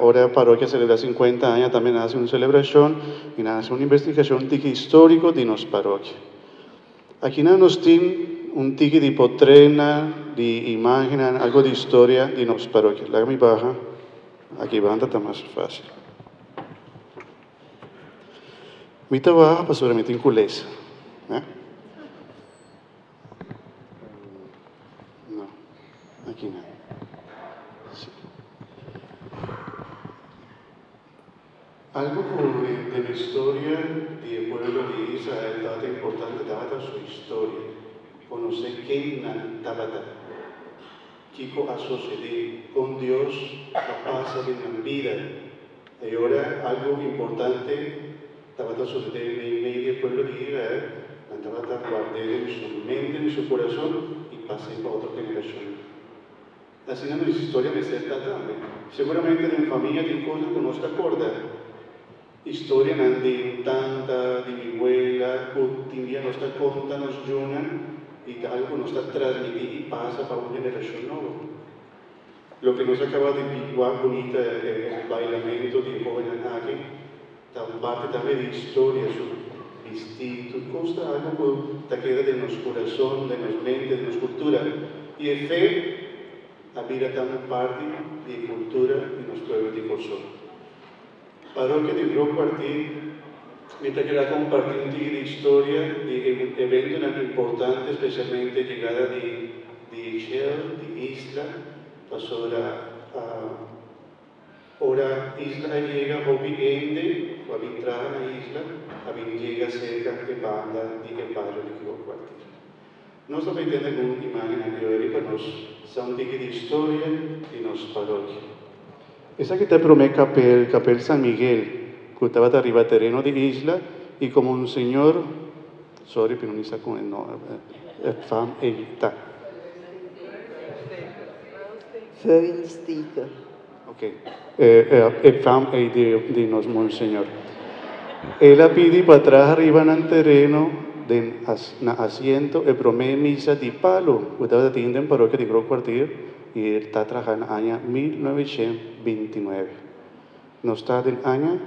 Ora parokia celebra 50 aña tambe nan haci un celebracion y nan haci un investigacion tiki historico di nos parokia. Akinan nos tin un tiki di potrenan, di imagennan, algo di historia di nos parokia. Laga mi baha aki banda ta mas facil. Mi ta baha pasobra mi tin cu lesa. No, aki no. Sí. Algo ku den historia di e pueblo di Israel tabata importante tabata su historia, konosé ken nan tabata, kiko a sosodé, kon Dios a pasa den nan bida. I ora algu importante tabata sosodé meimei di e pueblo di Israel, nan tabata guard'é den su mente, den su kurason i pas'é pa otro generashon. Asina nos historia mester ta tambe. Seguramente den famia tin kosnan ku nos ta korda, historianan di un tanta, di mi wela, ku tin dia nos ta konta nos yunan i ta algu ku nos ta transmití i pasa pa un generashon nobo. Loke nos a kaba di wak bunita e bailamento di e hobennan aki ta un parti tambe di historia, su bisti, tur kos ta algu ku ta keda den nos kurason, den nos mente, den nos kultura. I e fe a bira tambe un parti di e kultura di nos pueblo di Kòrsou. Parokia di Groot Kwartier mi ta keda kompartí un tiki di historia di e eventonan importante, spesialmente yegada di di Shell di Isla, pasobra ora Isla a yega hopi hende ku a bin traha na Isla a bin yega serka e banda di e bario di Groot Kwartier. Nos ta bay tende algun imagennan di ori pa nos sa un tiki di historia di nos parokia. Esaki ta e prome kapel, Kapel San Miguel, ku tabata riba tereno di isla i komo un señor, sorry pero mi sa kon e no e fam ei ta. Vuilsteken. Ok, e fam ei di nos monseñor. El a pidi pa traha riba nan tereno den na asiento e promé misa di palu ku tabata tin den parokia di Groot Kwartier i el ta traha na aña 1929. Nos ta den aña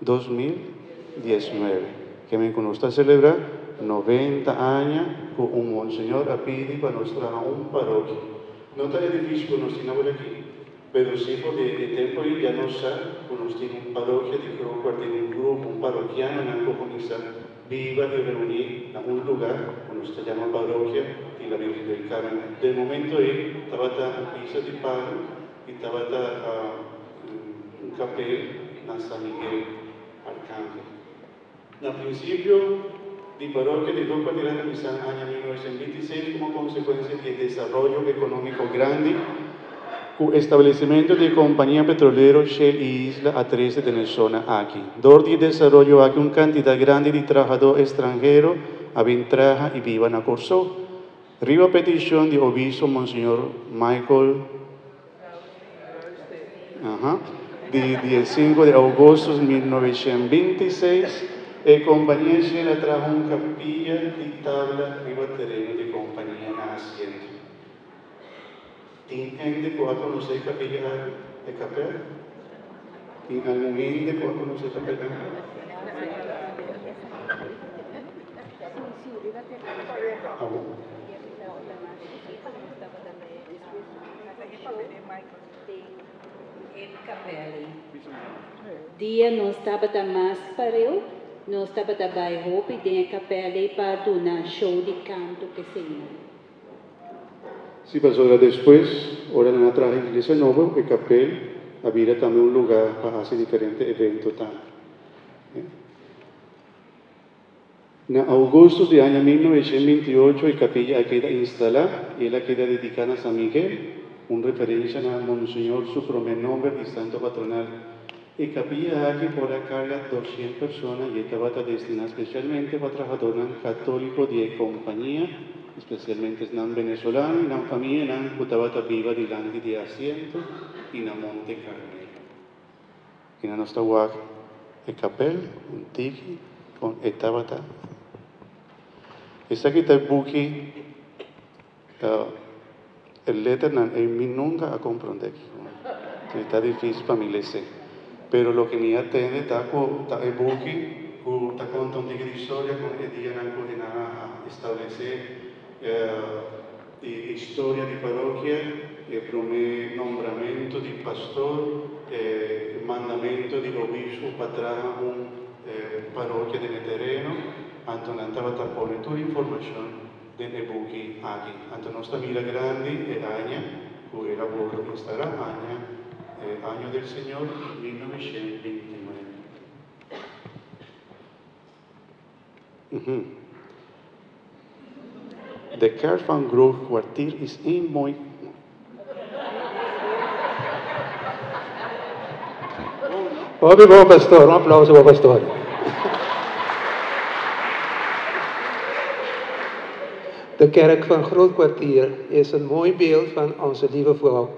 2019, ke men ku nos ta selebrá 90 aña ku un monseñor a pidi pa nos traha un parokia. No ta edifisio ku nos tin awor aki, pero si for di e tempu ei ya nos sa ku nos tin un parokia di Groot Kwartier, un grupo, un parokianonan ku kuminsá biba i reuní na un lugá ku nos ta yama Parokia di la Virgen del Carmen. Den momento ei tabata un misa di palu i tabata un kapel na San Miguel Arcangel. Na prinsipio di parokia di Groot Kwartier a kuminsá na aña 1926 komo konsekuensia di e desaroyo ekonómiko grandi ku establesimentu di e kompania petrolero Shell i Isla a trese den e zona aki. Dor di e desaroyo aki un kantidat grandi di trahadó estranhero a bin traha i biba na Kòrsou. Riba petishon di obispo Monseñor Michael Aha. Di 15 di augustus 1926, e kompania Shell a traha un kapia di tabla riba tereno di kompania na Asiento. Tin hende ku a konosé e kapia aki, e kapel? Tin algun hende ku a konosé e kapel aki? Abo? Dia nos tabata mas pareu, nos tabata bai hopi den e kapel ei pa duna show di kanto keseinan. Sí, pasobra despues, ora nan a traha iglesia nobo, e kapel a bira tambe un lugá pa hasi diferente evento tambe. Na ougùstùs di aña 1928 e kapilla a keda instalá i el a keda dediká na San Miguel, un referensha na Monseñor su promé nòmber di santo patronal. E kapilla aki por a karga 200 persona i e tabata destiná spesialmente pa trahadornan katóliko di e kompania, spesialmente esnan venezolano i nan famianan ku tabata biba dilanti di e asiento i na Monte Carmelo. I nan nos ta wak e kapel, un tiki, kon e tabata. Esaki ta e buki, e letternan ei mi nunka a komprondé kiko. Ta difísil pa mi lesa. Pero loke mi a tende ta ku ta e buki ku ta konta un tiki di historia kon e dianan ku nan a establesé e historia di parokia, e promé nombramentu di pastor, e mandamentu di obispo pa traha un parokia den e tereno. Anto nan tabata pone tur informashon den e buki aki. Anto nos ta mira grandi e aña ku el a wòrdu instalá, aña Año del Señor 1929. De kerk van Groot Kwartier is een mooi. Hopi bon, pastor. Un aplouso pa pastor. De kerk van Groot Kwartier is een mooi beeld van onze lieve vrouw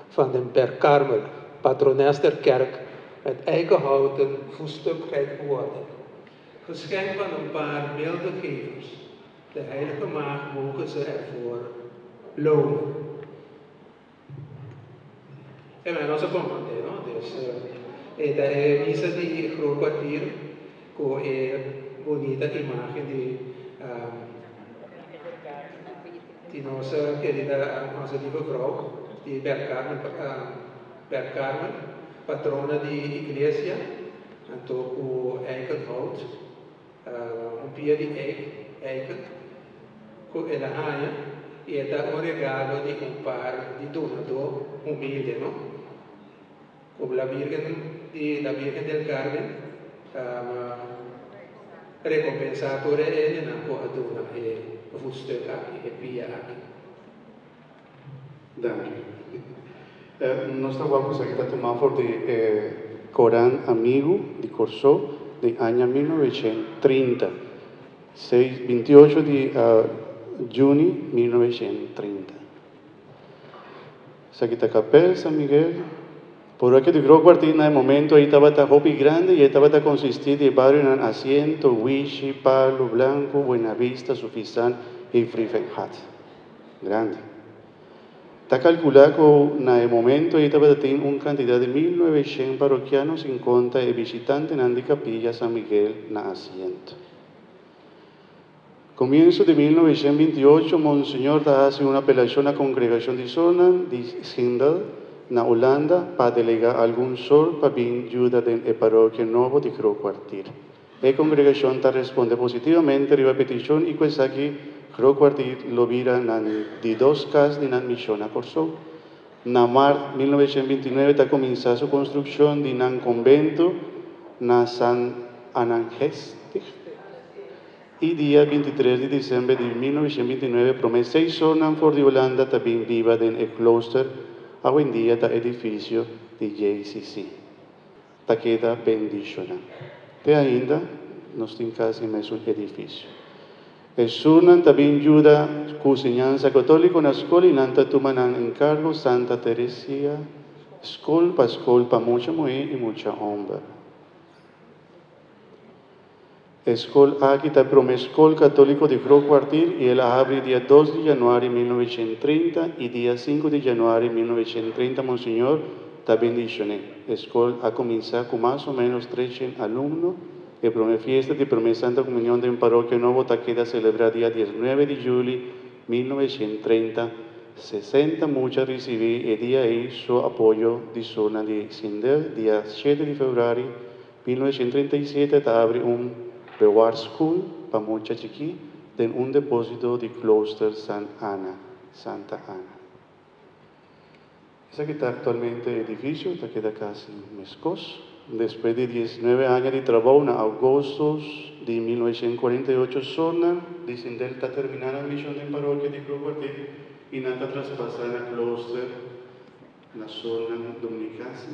van den Berg Karmel, patrones der kerk, met eikenhouten voetstuk rijk geworden. Geschenk van een paar milde gevers. De heilige maagd mogen ze ervoor loven. E ma nos a komprondé, no? Dus e ta e misa di Groot Kwartier ku e bunita imágen di di nos kerida Onze Lieve Vrouw di Berg Carmen, Berg Carmen, patrona di iglesia, anto ku eikenhout, un pia di eik, eiken, ku el a haña i e ta un regalo di un par di dunadó humilde, no? Ku la Virgen di la Virgen del Carmen rekompensá tur e hendenan ku a duna e voetstuk aki, e pia aki. Danki. Nos ta wak esaki ta tuma for di e Koran Amigu di Kòrsou den aña 1930, seis, 28 di juni 1930. Esaki ta Kapel San Miguel. Parrokia di Groot Kwartier na e momento ei tabata hopi grandi i e tabata konsistí di e barionan Asiento, Wishi, Palo Blanco, Buena Vista, Sufisan i Brievengat. Grandi. Ta kalkulá ku na e momento ei tabata tin un kantidat di 1900 parokiano sin konta e bishitantenan di Kapilla San Miguel na Asiento. Komienso di 1928 Monseñor ta hasi un apelashon na Kongregashon di Sornan di Schindel na Hulanda pa delegá algun sor pa bin yuda den e parokia nobo di Groot Kwartier. E kongregashon ta responde positivamente riba e petishon i ku esaki Groot Kwartier lo bira nan di dos kas di nan mishon na Kòrsou. Na mart 1929 ta kuminsá su konstrukshon di nan konbento na San Anangestig i dia 23 di desèmber di 1929 promé seis sornan for di Hulanda ta bin biba den e klooster, awendia ta edifisio di JCC. Ta keda bendishoná. Te ainda nos tin kasi mesun edifisio. E surnan ta bin yuda ku siñansa katóliko na skol i nan ta tuma nan enkargo Santa Teresia Skol pa skol pa mucha muhé i mucha hòmber. E skol aki ta e promé skol katóliko di Groot Kwartier i el a habri dia 2 di januari 1930 i dia 5 di januari 1930 Monseñor ta bendishoné. E skol a kuminsá ku mas o ménos 300 alumno. E promé fiesta di promé Santa Komunion den parokia nobo ta keda selebrá dia 19 di juli 1930. 60 mucha risibí e dia ei su apoyo di surnan di Sindel. Dia 7 di febrüari 1937 ta habri un bewaarskool pa mucha chikí den un depósito di klooster San Ana, Santa Ana. Esaki ta aktualmente e edifisio, ta keda kasi meskos. Despues di 19 aña di trabou, na ougùstùs di 1948, sornan di Sindel ta terminá nan mishon den parokia di Groot Kwartier i nan ta traspasá na klooster na sornan Dominikaanse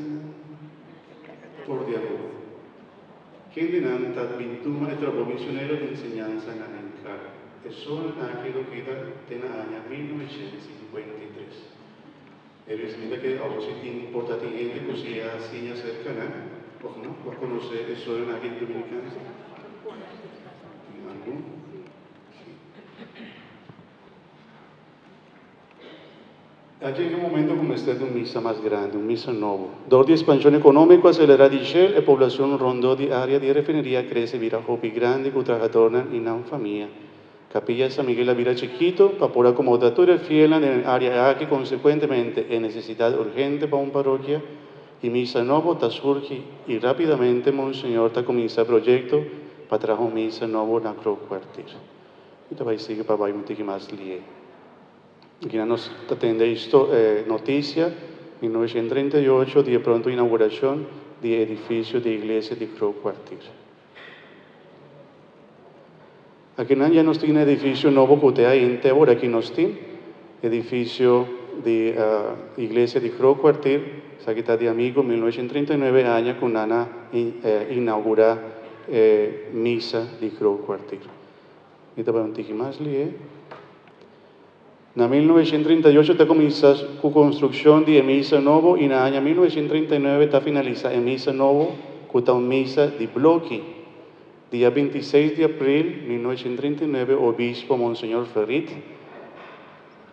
for di Aruba. Kendenan ta bin tuma e trabou misionero di enseñansa na enkargo. E sornan aki lo keda te na aña 1953. E mi ta kere awor si tin por ta tin hende ku si a siña serka nan òf no ku a konosé e sornan aki di Dominikaanse. Tin algun? Si. A yega un momento ku mester di un misa mas grandi, un misa nobo. Dor di ekspanshon ekonómiko aselerá di Shell, e poblashon rondó di área di e refineria a krese bira hopi grandi ku trahadornan i nan famia. Kapilla San Miguel a bira chikitu pa por akomodá tur e fielnan den e área aki, konsekuentemente e nesesidat urgente pa un parokia i misa nobo ta surgi i rápidamente Monseñor ta kuminsá proyekto pa traha un misa nobo na Krookwartier. Mi ta bai sigui pa bai un tiki mas lié. Akinan nos ta tende e notisia, 1938, di e pronto inaugurashon di e edifisio di iglesia di Krookwartier. Akinan ya nos tin edifisio nobo ku te ain te ora aki nos tin edifisio di iglesia di Krookwartier, esaki ta di amigo 1939 aña ku nan a inaugurá e misa di Krookwartier. Mi ta bai un tiki mas lié. Na 1938 ta kuminsá ku konstrukshon di e misa nobo i na aña 1939 ta finalisá e misa nobo ku ta un misa di bloki. Dia 26 di april 1939 obispo Monseñor Ferrit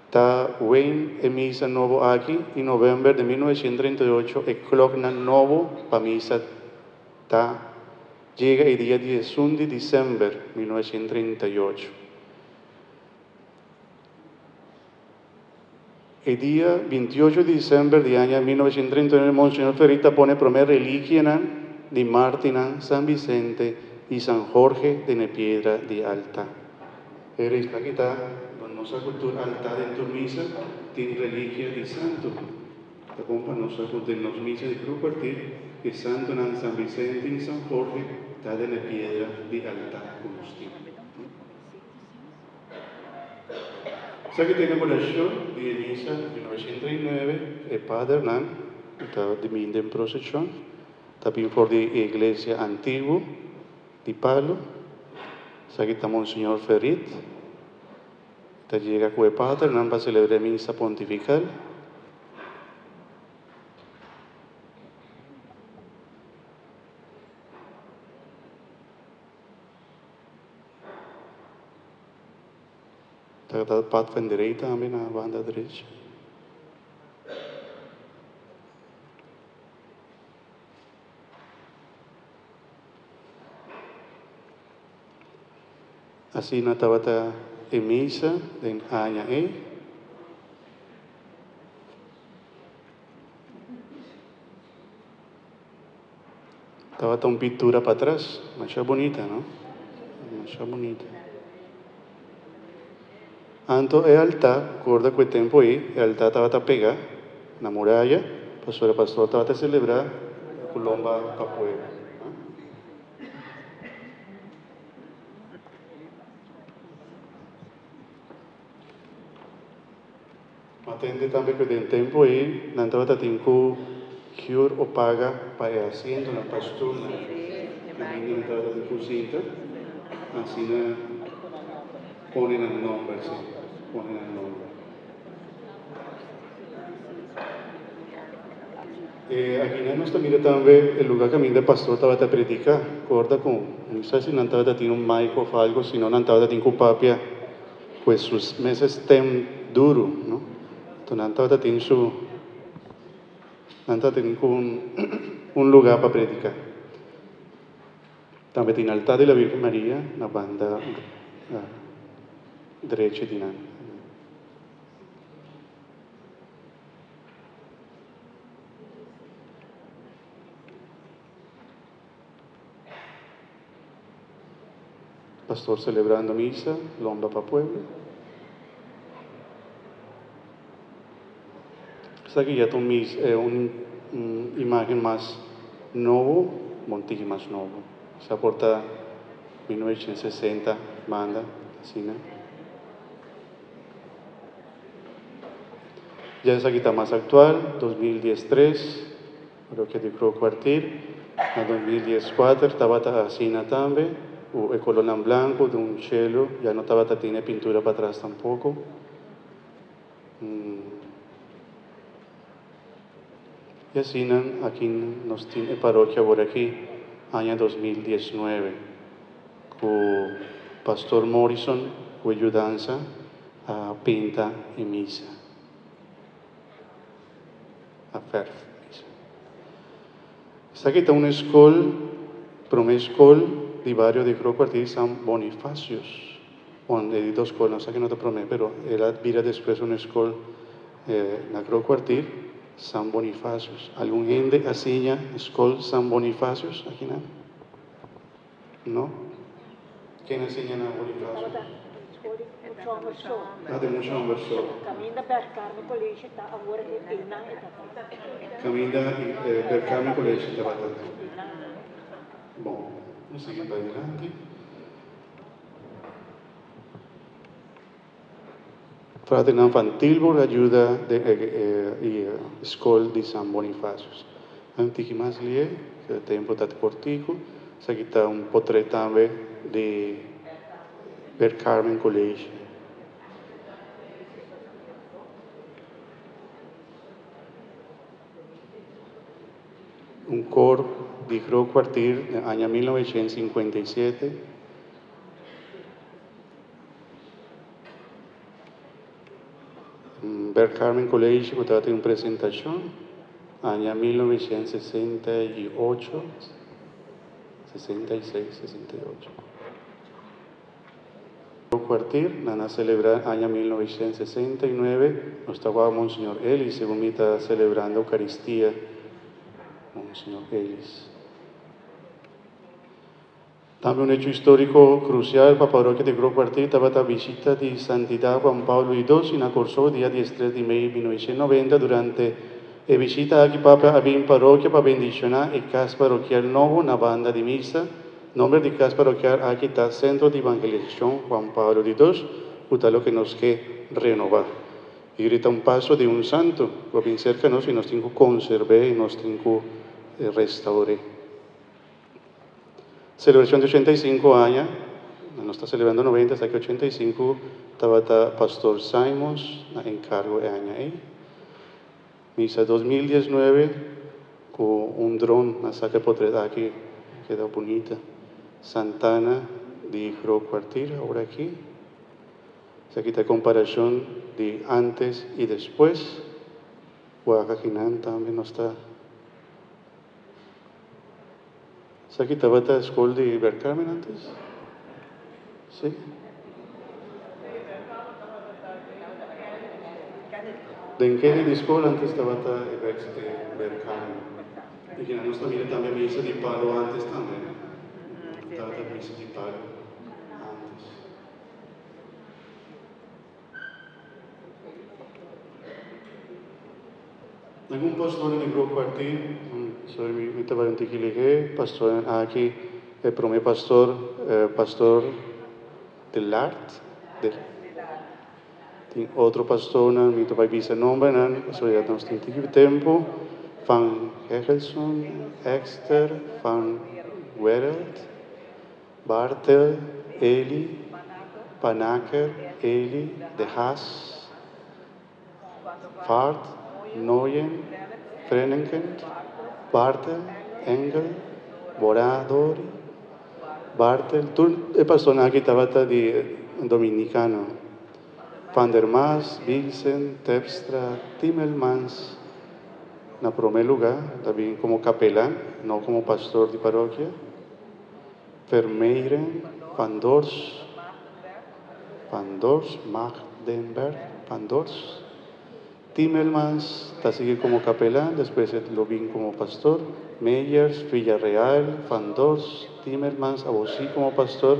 ta wen e misa nobo aki i novèmber di 1938 e klòknan nobo pa misa ta yega e dia 11 di desèmber 1938. E dia 28 di desèmber di aña 1939 Monseñor Ferrit ta pone promé relikianan di mártirnan San Vicente i San Jorge den e piedra di altá. E esaki ta nos sa ku tur altá den tur misa tin relikia di santu. Ta bon pa nos sa ku den nos misa di Kru Kwartier e santunan San Vicente i San Jorge ta den e piedra di altá ku nos tin. Esaki ta inaugurashon di e misa 1939, e padernan ku ta di bin den proseshon ta bin for di e iglesia antiguo di Palo. Esaki ta Monseñor Ferrit ta yega ku e padernan pa selebrá e misa pontifikal. Ta ta pat van direi tambe na banda drechi. Asina tabata e misa den aña ei. Tabata un pintura patras, masha bunita, no? Masha bunita. Anto e altar, corda cu e tempo ei, e altar tabata pega na muraya, pasobra e pastor tabata celebra cu lomba pa pueblo. Atende tambe ku den tempu ei nan tabata tin ku hür o paga pa e asientonan pa stulnan. Kaminda nan tabata tin ku sinta, asina pone nan nomber, sí, pone nan nomber. E akinan nos ta mira tambe e luga kaminda e pastor tabata prediká. Korda ku no sa si nan tabata tin un mic òf algu, sino nan tabata tin ku papia. Pues su mes stem duru, no? Enton nan tabata tin su, nan tabata tin ku un lugar pa predica. Tambe tin altar di la Virgen Maria na banda drechi di nan. Pastor celebrando misa, lomba pa pueblo. Esaki ya ta un mis, eh, un, un imagen mas nobo, bon tiki mas nobo. Sa por ta 1960 banda, asina. Ya esaki ta mas actual, 2013. Loke di Pro Kwartier na 2014 tabata asina tambe, ku e kolornan blanku di un shelu ya no tabata tin e pintura patras tampoko. I asina aki nos tin e parokia awor aki aña 2019 ku Pastor Morrison ku e yudansa a pinta e misa. A fèrf. Esaki ta un skol, promé skol di bario di Groot Kwartier San Bonifacius. Bon, e di dos skol, no sa ki no ta promé, pero el a bira despues un skol na Groot Kwartier San Bonifacius. Algun hende a siña skol San Bonifacius akinan? No? Ken a siña na Bonifacius? Tabata skol di mucha homber so. Ah, di mucha homber so. Caminda Bert Carmen College ta awor e einan e tabata. Caminda Bert Carmen College tabata. Bon, nos sigui bai dilanti. Fraternan van Tilburg a yuda den e skol di San Bonifacius. Un tiki mas lie, e tempo ta kortiku. Esaki ta un potret tambe di Bert Carmen College. Un kor di Groot Kwartier den aña 1957. Bert Carmen College ku tabata tin un presentashon aña 1968, 66, 68. Kwartier, nan a selebrá aña 1969, nos ta wak Monseñor Elis, segun mi ta selebrando Eucaristia, Monseñor Elis. Tambe un hecho histórico krusial pa parokia di Groot Kwartier tabata bishita di Santidad Juan Pablo I Dos na Kòrsou dia 13 di mei 1990. Durante e bishita aki Papa a bin parokia pa bendishoná e kas parokial nobo na banda di misa. Nomber di kas parokial aki ta Sentro di Evangelisashon Juan Pablo di Dos, ku ta loke nos ke renobá. I grita un paso di un santu ku a bin serka nos i nos tin ku konserb'é i nos tin ku restaur'é. Celebracion di 85 aña, nos ta celebrando 90, esaki 85, tabata Pastor Simons na encargo e aña ei. Misa 2019 cu un dron na saca e potret aki, keda bunita. Santana di Groot Kwartier awor aki. Esaki ta e comparacion di antes y despues. Wak akinan tambe nos ta. Esaki tabata skol di Bert Carmen antes? Sí? Den Kennedy School antes tabata e Bert Carmen. I kina nos ta mira tambe misa di palo antes tambe. Tabata misa di palo antes. Algun pastor den e grupo aki, sorry mi ta bai un tiki lihé, pastornan aki, e promé pastor, pastor De Laart, de, tin otro pastornan, mi ta bai bisa nombernan, pasobra ya nos tin tiki tempu, Van Hegelson, Exter, Van Wereld, Bartel, Eli, Panaker, Eli, De Haas, Vaart, Nooyen, Vrenenkend, Bartel, Engel, Boradori, Bartel, tur e pastornan aki tabata di Dominicano, Van der Maas, Wilsen, Terpstra, Timmermans, na prome luga ta bin como capelan, no como pastor di parokia. Vermeiren, Van Dors, Van Dors, Magdenberg, Van Dors. Timmermans ta sigui como capelan, despues e lo bin como pastor. Meyers, Villarreal, Van Dors, Timmermans awor si como pastor.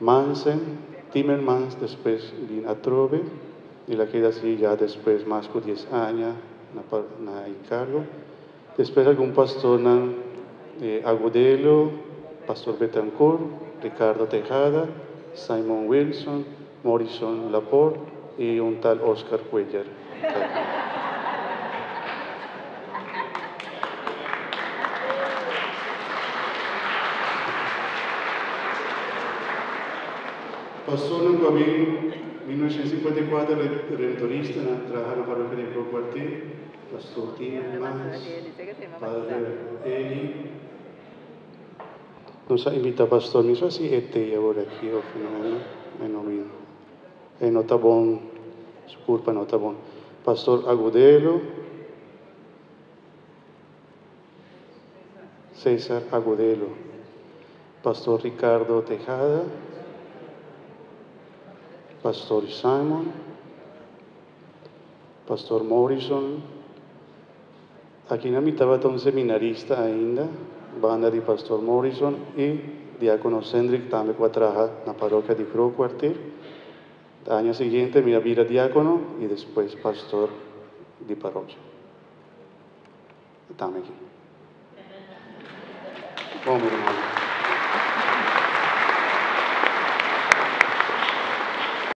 Mansen, Timmermans despues bin atrobe y la keda asi ya despues mas cu 10 aña na na e cargo. Despues algun pastornan Agudelo, Pastor Betancourt, Ricardo Tejada, Simon Wilson, Morrison Laporte y un tal Oscar Cuellar. Pastornan cu a bin 1954 Redentoristanan traha na parokia di Groot Kwartier. Pastor Timmermans, Padre Eli. Nos a invita pastor, mi sa si e tei awor aki of no, e no bin. E no ta bon, su curpa no ta bon. Pastor Agudelo. César Agudelo, Pastor Ricardo Tejada, Pastor Simon, Pastor Morrison. Aki na mi tabata un seminarista ainda, banda di Pastor Morrison i Diákono Cendric tambe ku a traha na parokia di Groot Kwartier. Aña siguiente mi a bira diákono i despues pastor di parokia. Tambe aki. Bon, mi ruman.